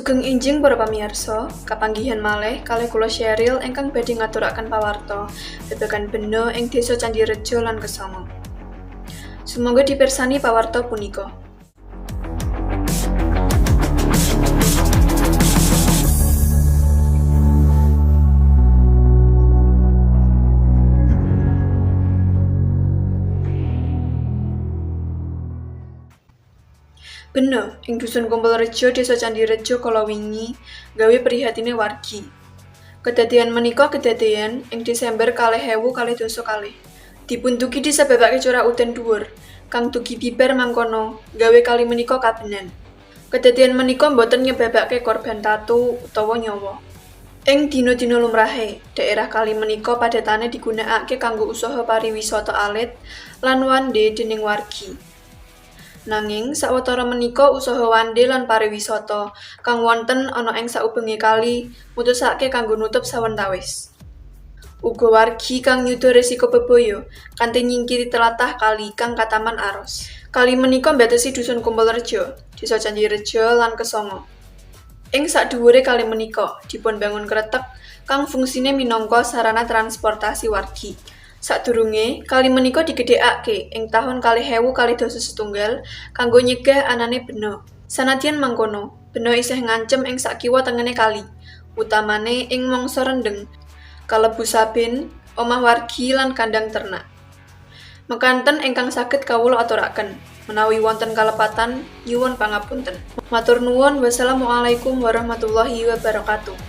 Sugeng enjing para pamirsa, kapanggihan malih kalih kula Sheryl ingkang badhe ngaturaken pawarta babagan bena ing Desa Candirejo lan Kesanga. Sumangga dipirsani pawarta punika. Bena ing Dusun Kumpulrejo, Desa Candirejo kala wingi gawe prihatine wargi. Kedadean menika kedadean ing Desember 2022. Dipundugi disebabake curah udan dhuwur kang dugi bibar mangkono gawe kali menika kabenan. Kedadean menika boten nyebabake korban tatu utawa nyawa. Ing dina-dina lumrahe, daerah kali menika padhetane digunakake kanggo usaha pariwisata alit lan wande dening wargi. Nanging sawetara menika usaha wande lan pariwisata kang wonten ana ing saubenge kali mutusake kanggo nutup sawentawis. Uga wargi kang nyuda resiko bebaya kanthi nyingkiri tlatah kali kang kataman aros. Kali menika mbatesi Dusun Kumpulrejo, Desa Candirejo lan Kesanga. Ing sadhuwure kali menika dipun bangun kreteg kang fungsine minangka sarana transportasi wargi. Sadurunge, kali menika digedhekake ing taun 2021 kanggo nyegah anane bena. Sanadyan mangkono, bena isih ngancem ing sakiwa tengene kali, utamane ing mangsa rendheng, kalebu sabin, omah wargi lan kandang ternak. Mekanten ingkang saged kawula aturaken, menawi wonten kalepatan, nyuwun pangapunten. Matur nuwun, wassalamualaikum warahmatullahi wabarakatuh.